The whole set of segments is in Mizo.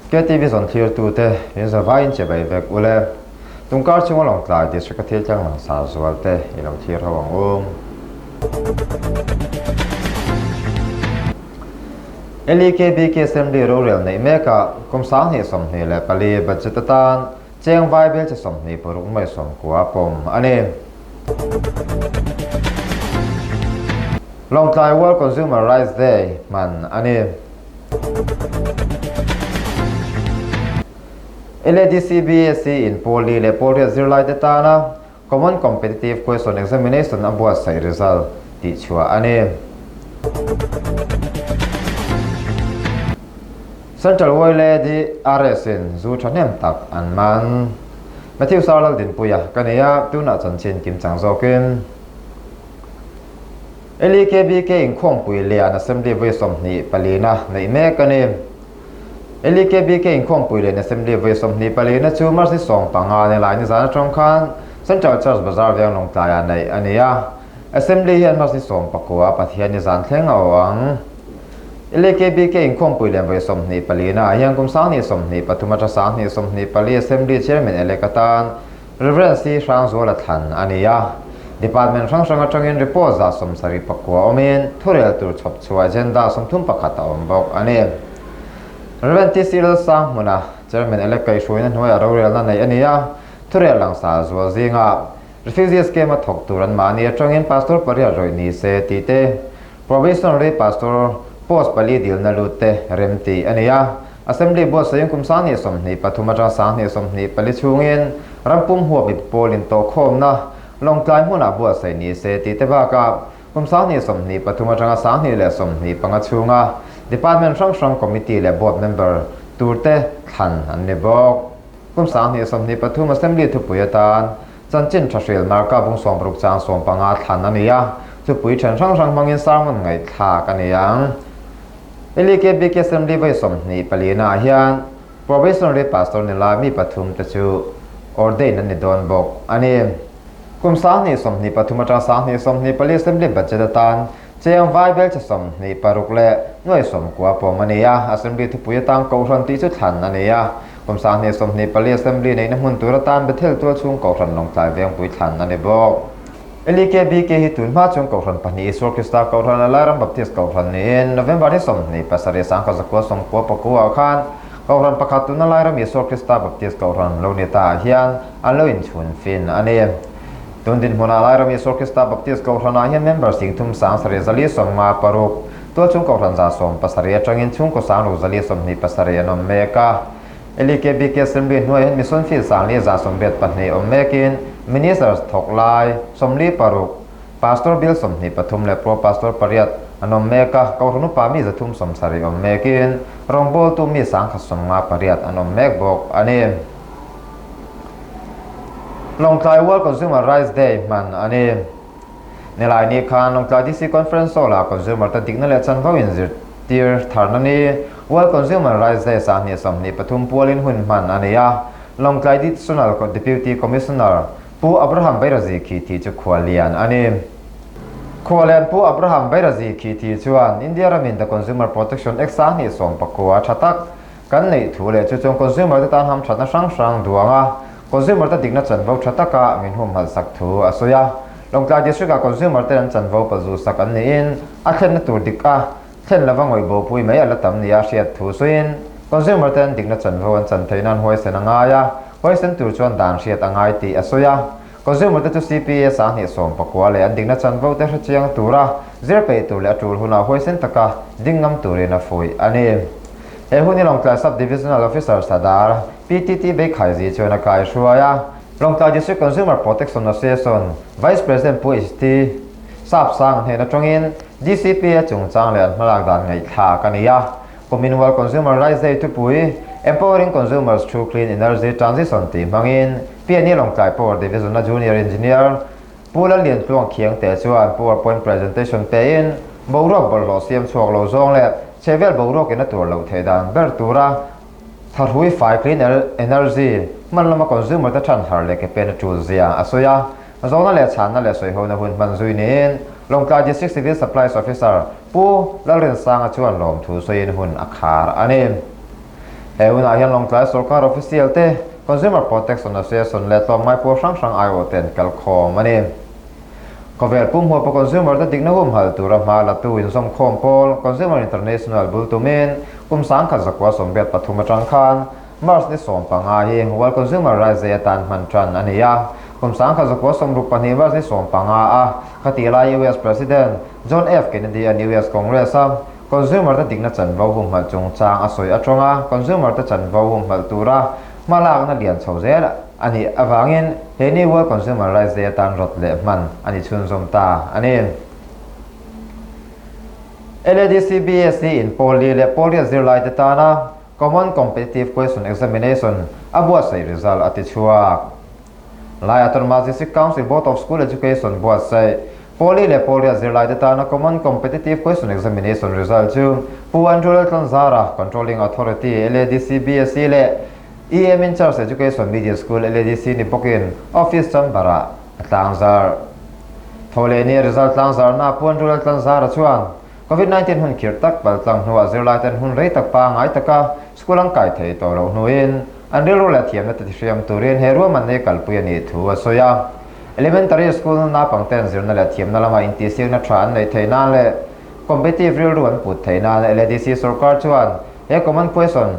KTV zawn thlirtute in zavaiin che bai vek ule. Tungkar chunga Lawngtlai District a thil thleng langsar zual te i lo thlir ho ang u. LEKBK Assembly rorel neih mekah kum 2024 budget atan cheng vaibel chi 26 mai 90 pawm a ni. Lawngtlai World Consumer Rights Day hman a ni. LADCBSC in pawl li leh pawl riat zirlaite tana Common Competitive Question Examination a buatsaih result tihchhuah a ni. Central YLA DRS in zu thahnem tak an man. Matthew Sarlal Dinpuia ka nei a, tunah chanchin kimchang zawkin. LEKBK inkhawmpui lian Assembly vawi 24 na neih mek a ni. LEKBK inkhawmpui lian Assembly vawi 24 na chu March ni 15 ni lai nizan atang khan Central Church Bazar veng Lawngtlaiah neih a ni a. Assembly hian March ni 19 Pathian nizan thleng a awh ang. LEKBK inkhawmpui lian vawi 24 na hian kum 2023 atang 2024 Assembly Chairman elect atan Rev. C. Hrangzuala thlan a ni a. Department hrang hrang atangin report 79 awmin thurel tur chhawp chhuah agenda 31 a awm bawk a ni. Rev. T. C. Lalsanghmuna, Chairman elect kaihhruaina hnuaiah rorelna neih a ni a, thurel langsar zual zingah Refugee Scheme a thawk tur anmahni atangin Pastor pariat rawih ni se tih te, Probationary Pastor post pali dilna lut te rem tih a ni a. Assembly buatsaih kum 2023 atang 2024 chhungin rampum huap mi pawl intawhkhawmna Lawngtlai hmunah buatsaih ni se tih te bakah kum 2023 atanga 2025 chhunga Department hrang hrang Committee leh Board member turte thlan an ni bawk. Kum 2023 Assembly thupui atan chanchin tha hril Marka bung 60 chang 15 thlan a ni a, thupui then hrang hrang hmangin sermon ngaihthlak a ni ang. LEKBK Assembly vawi 24 naah hian Probationary Pastor ni lai mi pathum te chu ordain an ni dawn bawk a ni. Kum 2023 atang 2024 Assembly budget atan cheng vai bel che 26 leh nuai 90 pawm a ni a, Assembly thupui atang Kohhran tih chu thlan a ni a. Kum 2024 Assembly neihna hmun tur atan Bethel tual chhung Kohhran Lawngtlai Vengpui thlan a ni bawk. LEKBK hi tun hma chuan Kohhran pahnih Isua Krista Kohhran a Lairam Baptist Kohhran niin November ni 27 1999 khan Kohhran pakhat tuna Lairam Isua Krista Baptist Kohhran lo ni ta ah hian an lo inchhun fin a ni. Tun dinhmunah Lairam Isua Krista Baptist Kohhran ah hian member singthum 7456, tualchhung Kohhran 117 atangin chhungkaw 6427 an awm mek a. LEKBK Assembly hnuaiah hian Mission Field 5182 awm mekin Ministers thawk lai 46, Pastor Bill 23 leh Pro Pastor pariat an awm mek a, Kohhran upa mi 370 awm mekin rawngbawltu mi 158 an awm mek bawk a ni. Lawngtlai World Consumer Rights Day hman a ni. Nilaini khan Lawngtlai DC Conference Hall-ah Consumer te dikna leh chanvo inzirtir tharna ni World Consumer Rights Day 2023 pualin hun hman a nei a. Lawngtlai Additional Deputy Commissioner Pu Abraham Bairazi Khithi chu khuallian a ni. Khuallian Pu Abraham Bairazi Khithi chuan India ramin The Consumer Protection Act 2019 tha tak kan neih thu leh chu chuan consumer te tan hamthatna hrang hrang duang a, consumer te dikna chanvo tha taka min humhalh sak thu a sawi a. Lawngtlai District ah consumer ten an chanvo palzu sak an niin a thlenna tur dik a thlen lova ngawih bopui mai a la tam nia hriat thu sawiin consumer ten dikna chanvo an chan theih nan huaisen a ngai a, huaisen tur chuan dan hriat a ngai tih a sawi a. Consumer te chu CPA 2019 leh an dikna chanvo te hrechiang tura zir peih tur leh a tul hunah huaisen taka ding ngam turin a fuih a ni. He hun hi Lawngtlai Sub Divisional Officer Sadar PTT Beikhaiji chuan a kaihruai a. Lawngtlai District Consumer Protection Association Vice President Pu HT Sapsang hnen atangin DCPA chungchang leh an hmalak dan ngaihthlak a ni a. Kumin World Consumer Rights Day thupui Empowering Consumers Through Clean Energy Transition tih hmangin PNE Lawngtlai Power Division-a Junior Engineer Pu Lallian Tluang Khiangte chuan PowerPoint presentation pein boruak bawlhhlawh siam chhuak lo zawng leh chhevel boruakin a tur loh theih dan ber tura thahrui fai clean energy hman lama consumer te than har leh ke pen a tul zia a sawi a. Zawhna leh chhanna leh sawihona hun hman zui niin Lawngtlai District Civil Supplies Officer Pu Lalrinsanga chuan lawmthu sawiin hun a khar a ni. He hunah hian Lawngtlai sorkar official te, Consumer Protection Association leh tlawmngai pawl hrang hrang aiawh te an kal khawm a ni. Khawvel pum huapa consumer te dikna humhalh tura hma latu inzawmkhawm pawl Consumer International bul tumin kum 1983 atang khan March ni 15 hi World Consumer Rights Day atan hman tan a ni a. Kum 1962 March ni 15 a khatih lai US President John F Kennedy an US Congress a Consumer te dikna chanvo humhalh chungchang a sawi atanga consumer te chanvo humhalh tura hmalakna lian chho zel a nih avangin he ni World Consumer Rights Day atan rawt leh hman a ni chhunzawm ta a ni. LADC BSc in pawl li leh pawl riat zirlai te tana Common Competitive Question Examination a buatsaih result a ti chhuak. Lai Autonomous District Council Board of School Education buatsaih Pawli leh Pawliat zirlaite tana Common Competitive Question Examination result chu Pu Andrew Laltlanzara, Controlling Authority, LADC BSc leh EM in Charge Education Middle School LADC ni bawkin Office chamber-ah a tlangzar. Thawhlehni a result tlangzarna Pu Andrew Laltlanzara chuan Covid 19 hun khirh tak paltlang hnuah zirlaiten hun rei tak pangngai taka school an kai thei tawh loh hnuin an rilru leh thiamna te tihriam turin he ruahmanna hi kalpui a nih thu a sawi a. Elementary school naupangten zirna leh thiamna lama intihsiakna tha an neih theih nan leh competitive rilru an put theih nan LADC sorkar chuan he common question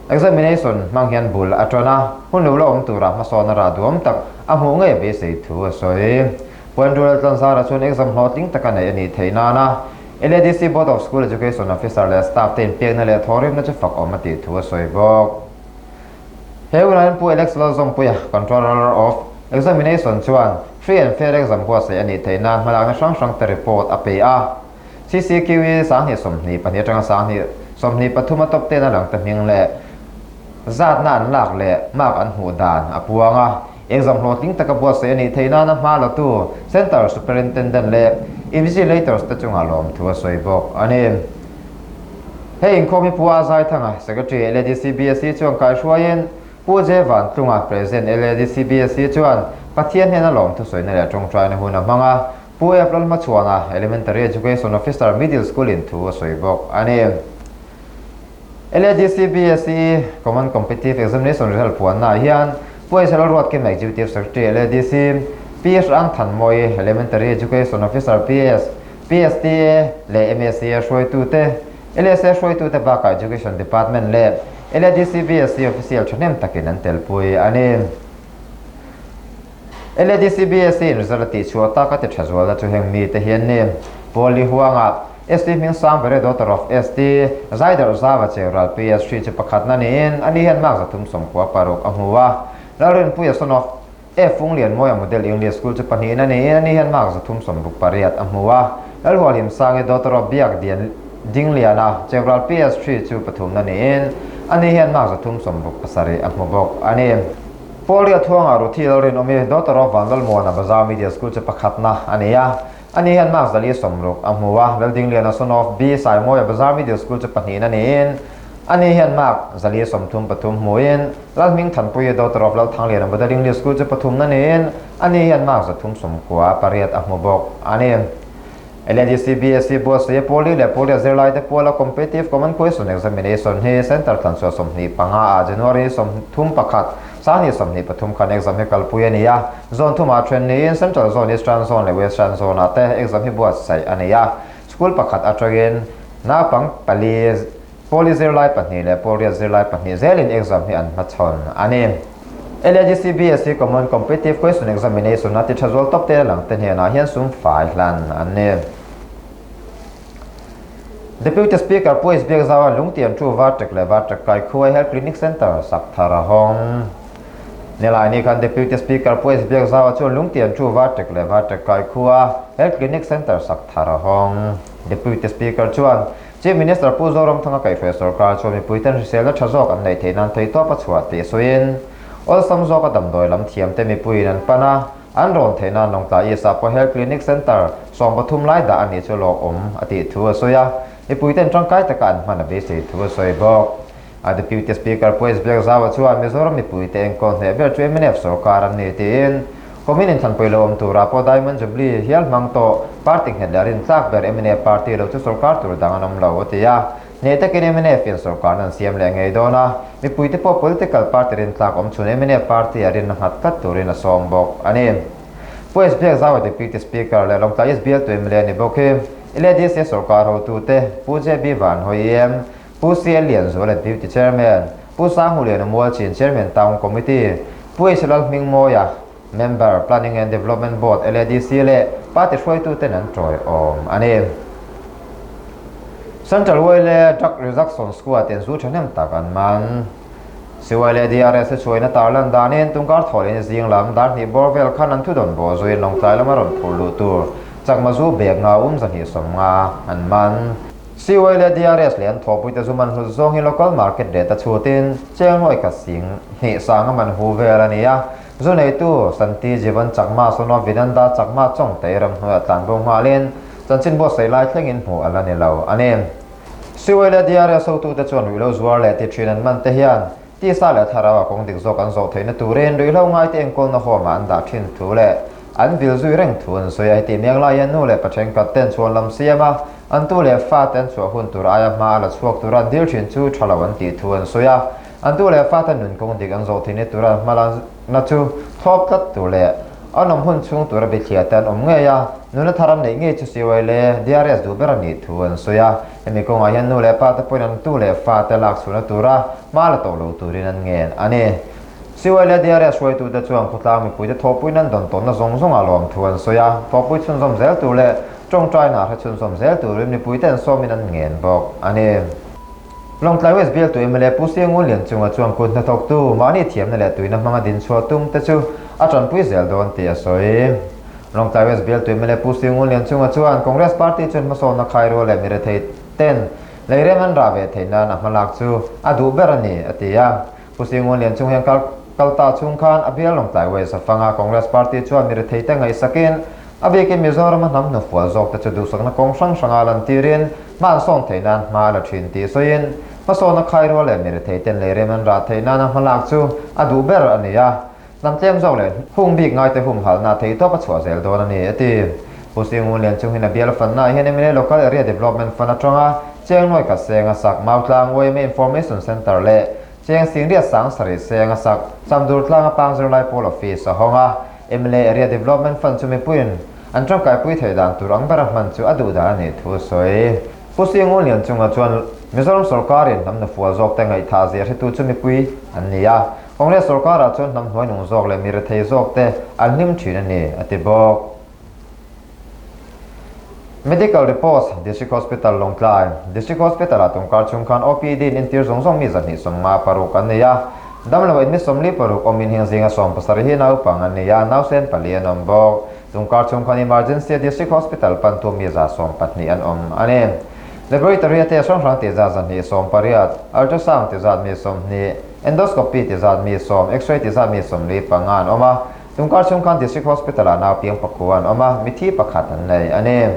examination hmang hian bul a tan a, hun lo la awm tura hmasawn a rah duam tak a hmuh ngei beisei thu a sawi. Puanrual Tlanzara chuan exam hlawhtling taka neih a nih theih nana LADC Board of School Education Officer leh staff te inpekna leh thawhrimna chu fak awm a tih thu a sawi bawk. He hunah Pu Alex Lalzawmpuia, Controller of Examination chuan Free and Fair Exam buatsaih a nih theih nan hmalakna hrang hrang te report a pe a. CCQE 2022 atanga 2023 a top ten a lang ta hming leh zatna an lak leh mark an hmuh dan a puang a. Exam hlawhtling taka buatsaih a nih theih nana hma latu Centre Superintendent leh Invigilators te chungah lawmthu a sawi bawk a ni. Hei inkhawm hi Pu A Zaithanga, Secretary LADC BSc chuan kaihruaiin Pu J Vantlunga, President LADC BSc chuan Pathian hnena lawmthu sawina leh tawngtaina hun a hmang a, Pu F Lalhmachhuana, Elementary Education Officer, Middle School in thu a sawi bawk a ni. LADC BSE Common Competitive Examination result puannaah hian Pu Aisa Lalruatkima Executive Secretary LADC, PS Rang Thanmawi, Elementary Education Officer PS, PSTA leh MSA hruaitute, LSA hruaitute bakah Education Department leh LADC BSE official thahnem takin an telpui a ni. LADC BSE in result a tihchhuah tak a ti tha zualna chu heng mite hi an ni. Paul Li Huanga, ST hming sang bere daughter of ST, Zaidarh Zava Cheural PS hri chu pakhatna niin ani hian mark 396 a hmu a. Lalrinpuia son of F Funglianmawia Model English School chu pahnihna niin ani hian mark 368 a hmu a. Lalhualhim Sangi daughter of Biak Dian Dingliana Cheural PS hri chu pathumna niin ani hian mark 367 a hmu bawk a ni. Paul-i a thuangah Ruthi Lalrinawmi, daughter of Vanlalmuana Bazar Media School chu pakhatna a ni a. Ani hian mark 160 a hmu a, Laldingliana son of B Saimawia Bazar Middle School chu pahnihna niin ani hian mark 133 hmuin Lalhmingthanpuia daughter of Lalthangliana Model English School chu pathumna niin ani hian mark 398 a hmu bawk a ni. LADC BSc buatsaih a Pawli leh Pawlia zirlaite puala Competitive Common Question Examination hi Centre tlanchhuah 25 ah January 31, 2023 khan exam hi kalpui a ni a. Zone thumah then niin Central Zone, Eastern Zone leh Western Zone ah te exam hi buatsaih a ni a. School pakhat atangin naupang pali, Pawli zirlai pahnih leh Pawlriat zirlai pahnih zelin exam hi an hmachhawn a ni. LADC BSc Common Competitive Question Examination a ti tha zual tawp te lang te hnenah hian sum fai hlan an ni. Deputy Speaker Pu H Biakzaua'n Lungtian thu Varṭek leh Varṭek kai khuai Health Clinic Centre sak thar a hawng. Nilaini khan Deputy Speaker Pu H Biakzaua chuan Lungtian thu Varṭek leh Varṭek kai khua Health Clinic Centre sak thar a hawng. Deputy Speaker chuan Chief Minister Pu Zoramthanga kaihhruai sorkar chuan mipuiten hriselna tha zawk an neih theih nan theihtawp a chhuah tih sawiin awlsam zawka damdawi lam thiamte mipuiin an pan a, an rawn theih nan Lawngtlai East ah pawh Health Clinic Centre 13 lai dah a nih chu lawmawm a tih thu a sawi a, mipuiten tangkai taka an hman a beisei thu a sawi bawk. A Deputy Speaker Pu S Biakzaua chuan Mizoram mipuite enkawl hneh ber chu mnf sorkar an ni tiin Kumin inthlanpui lo awm turah pawh Diamond Jubilee hial hmang tawh party nghet leh rintlak ber mnf party lo chu sorkar tur dang an awm lo a ti a. Hneh takin mnf in sorkarna an siam leh ngei dawn a, mipuite pawh political party rintlak awm chhun mnf party a rinna nghat tlat turin a sawm bawk a ni. Pu SBX Zaua Deputy Speaker leh Lawngtlai East bialtu mla ni bawk hi LADC sorkar hotute Pu JB Vanhawi EM, Pu CL Lianzuala Deputy Chairman, Pu Sanghuliana Mualchin Chairman Town Committee, Pu H Lalhmingmawia, Member, Planning and Development Board, LADC, leh party hruaituten an tawiawm a ni. Central Wile Drug Reduction Squad ten zu thahnem tak an man. CY leh DRS te chhuaina tarlan danin tungkar thawhlehna zing lam dar hnih bawr vel khan an thudawn bawh zuiin Lawngtlai lama rawn phur luh tur chakma zu bag nga 250 an man. CY leh DRS leh an thawhpuite zu man hlut zawng hi local market rate a chhutin cheng nuai khat sing hnih sanga man hu vel a ni a. Zu neitu Santi Jivan Chakma Sono Vinanda Chakma Chawngte ramhnuaiah tlanbo nghalin chanchin buatsaih lai thlengin hmuh a la ni lo a ni. CY leh DRS hotute chuan ruihhlo zuar leh ti thin an man te hian tisa leh thlarau a kawng dik zawk an zawh theihna turin ruihhlo ngaite enkawlna home ah an dah thin thu leh an vil zui reng thu an sawi a. Heti miang lai hian nu leh pa thenkhat ten chhuan lam siam a, an tu leh fa te an chhuah hun tur aia hma a la chhuak tura an dil thin chu tha lo an tih thu an sawi a. An tu leh fa te nun kawng dik an zawh theihna tura an hmalakna chu thlawp tlat tur leh an awm hun chhung tura bithliah te an awm ngei a, nuna thar an neih ngei chu CY leh DRS duh ber a nih thu an sawi a. Hemi kawngah hian nu leh pa te pawhin an tu leh fa te lak chhuahna tura hma la tawh lo turin an ngen a ni. CY leh DRS hruaitute chuan khawtlang mipuite thawhpuiin an dawn tawnna zawng zawngah lawm thu an sawi a, thawhpui chhunzawm zel tur leh tawngtaina hre chhunzawm zel turin mipuite an sawmin an ngen bawk a ni. Lawngtlai West bialtu mla Pu Siangun Lianchunga chuan kut hnathawktu mahni thiamna leh tuina hmanga din chhuah tum te chu a tanpui zel dawn tih a sawi. Lawngtlai West bialtu mla Pu Siangun Lianchunga chuan Congress party chuan hmasawnna khairual leh mirethei ten leirem an rah ve theih nan a hmalak chu a duh ber a ni, a ti a. Pu Siangun Lianchung hian kal kal ta chhung khan a bial Lawngtlai West a fang a, Congress party chuan mirethei te ngaihsakin A bikin Mizorama hnam hnufual zawk te chu duhsakna kawng hrang hranga lantirin hma an sawn theih nan hma a la thin tih sawiin hmasawnna khairual leh mirethei ten leirem an rah theih nana hmalak chu a duh ber a ni a, hnam tlem zawk leh hung bik ngaite humhalhna theihtawp a chhuah zel dawn a ni, a ti. Pu Singhu Lianchung hian a bial fanna ah hian mla Local Area Development Fund atanga Chengnuai Kasenga sak Mautlang yma Information Centre leh Cheng Singriat sang sarih seng a sak Chamdur tlanga Pang Zirlai Pawl Office a hawng a, mla Area Development Fund chu mipuiin an tangkaipui theih dan tur ang bera hman chu a duh dan a nih thu a sawi. Pu Singu Lianchunga chuan Mizoram sorkarin hnam nufual zawkte ngaihthah zia hretu chu mipui an ni a, Congress sorkarah chuan hnam hnuainung zawk leh mi rethei zawkte an hlim thin a ni, a ti bawk. Medical Reports, District Hospital Lawngtlai, District Hospital-ah tungkar chhung khan OPD in entir zawng zawng mi 256 an nei a. Damlo in mi 46 awmin heng zinga 17 hi naupang an ni a, nausen pali an awm bawk. Tungkar chhung khan Emergency-a District Hospital pantu mi 112 an awm a ni. Laboratory-a test hrang hrang tih zat 280, Ultrasound ti zat mi 20, Endoscopy ti zat mi 10, X-ray ti zat mi 45 an awm a. Tungkar chhung khan District Hospital-ah nau piang pakua an awm a, mithi pakhat an nei a ni.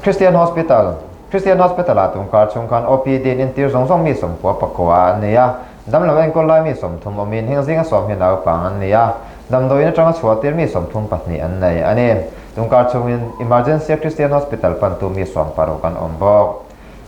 Christian Hospital, Christian Hospital-ah tungkar chhung khan OPD in entir zawng zawng mi 91 an nei a, damlo enkawl lai mi 30 awmin heng zinga 10 hi naupang an ni a, damdawiin atanga chhuah tir mi 32 an nei a ni. Tungkar chhungin Emergency-a Christian Hospital pantu mi 16 an awm bawk.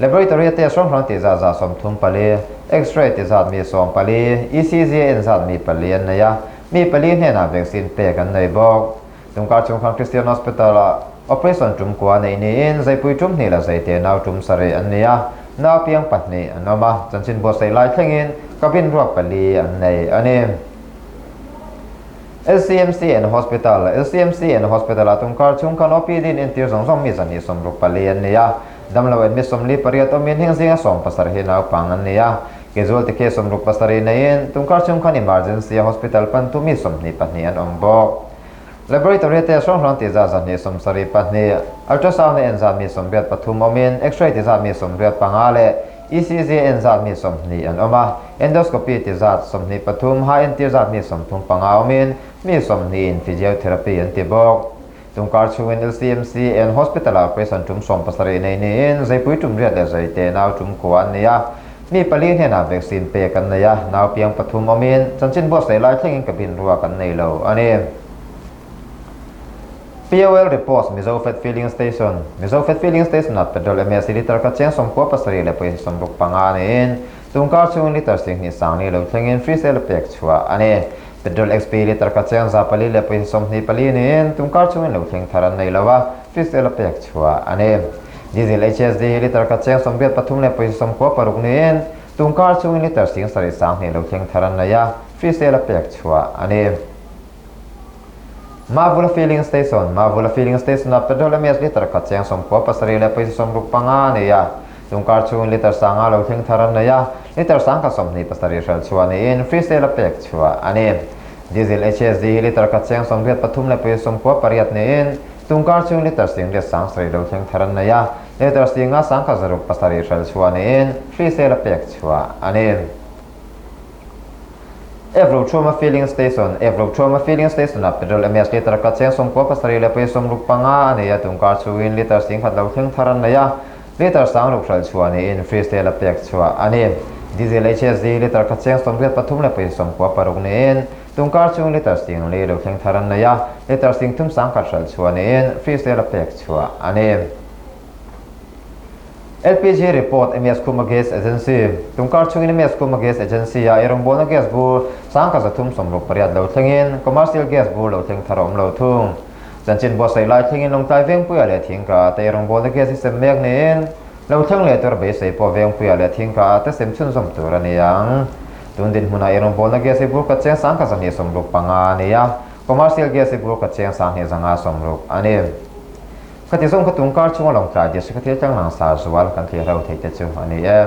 Laboratory a test hrang hrang tih zat 34, X-ray ti zat mi 14, ECG a en zat mi pali an nei a, mi pali hnenah vaccine pek an nei bawk. Tungkar chhung khan Christian Hospital ah operation tum kua neih niin zaipui tum hnih leh zaite nau tum sarih an ni a, nau piang pahnih an awm a, chanchin buatsaih lai thlengin cabin ruak pali an nei a ni. LCMC and Hospital, LCMC and Hospital ah tungkar chhung khan OPD in entir zawng zawng mi 264 an nei a, damlo admit 48 awmin heng zinga 17 hi naupang an ni a, casualty case 67 neiin tungkar chhung khan emergency a hospital pantu mi 22 an awm bawk. Laboratory test hrang hrang tih zat 272, ultrasound a en zat mi 83 awmin x-ray ti zat mi 85 leh ECG a en zat mi 20 an awm a, endoscopy ti zat 23, ha entir zat mi 35 awmin mi 20 in physiotherapy an ti bawk. Tungkar chhungin LCMC and Hospital-ah operation tum 17 nei niin zaipui tum riat leh zaite nau tum kua an nei a, mi pali hnenah vaccine pek an nei a, nau piang pathum awmin chanchin buatsaih lai thlengin cabin ruak an nei lo a ni. Fuel Reports Mizofed Filling Station Mizofed Filling Station-ah petrol MS litre khat cheng 97 leh pawisa 65 niin tungkar chhungin litre 20 sangli lo thlengin free sale a pek chhuah a ni. Petrol XP litre khat cheng 400 leh pawisa 24 niin tungkar chhungin lo thleng thar an nei lo a, free sale a pek chhuah a ni. Diesel HSD hi litre khat cheng 83 leh pawisa 96 niin tungkar chhungin litre 7 sanghnih lo thleng thar an nei a, free sale a pek chhuah a ni. Mavula Filling Station, Mavula Filling Station-ah petrol MS litre khat cheng 97 leh pawisa 65 a nei a. Tungkar chhungin litre sanga lo thleng thar an nei a, litre sangkhat 27 hralh chhuah niin free sale a pek chhuah a ni. Diesel HSD hi litre khat cheng 83 leh pawisa 98 niin tungkar chhungin litre 77 lo thleng thar an nei a, litre singa sangkhat 607 hralh chhuah niin free sale a pek chhuah a ni. Evrotroma Filling Station, Evrotroma Filling Station-ah petrol MS litre khat cheng 97 leh pawisa 65 a nei a, tungkar chhungin litre 10,000 lo thleng thar an nei a, litre 6,000 hralh chhuah niin free sale a pek chhuah a ni. Diesel HSD litre khat cheng 83 leh pawisa 96 niin tungkar chhungin litre 4,000 lo thleng thar an nei a, litre 3,100 hralh chhuah niin free sale a pek chhuah a ni. LPG Report, MS Khuma Gas Agency, Tungkar chhungin MS Khuma Gas Agency ah eirawngbawlna gas bur 1368 lo thlengin commercial gas bur lo thleng thar a awm lo thung. Chanchin buatsaih lai thlengin Lawngtlai Vengpuia leh Thingka te eirawngbawlna gas hi sem mek niin lo thleng leh tur beisei pawh Vengpuia leh Thingka te sem chhunzawm tur a ni ang. Tun dinhmunah eirawngbawlna gas hi bur khat cheng 1265 a ni a, commercial gas hi bur khat cheng 2260 a ni. Khati zawng kha tungkar chunga lawngtlai district-a thil tlang langsar zual kan thlir ho theih te chu a ni e.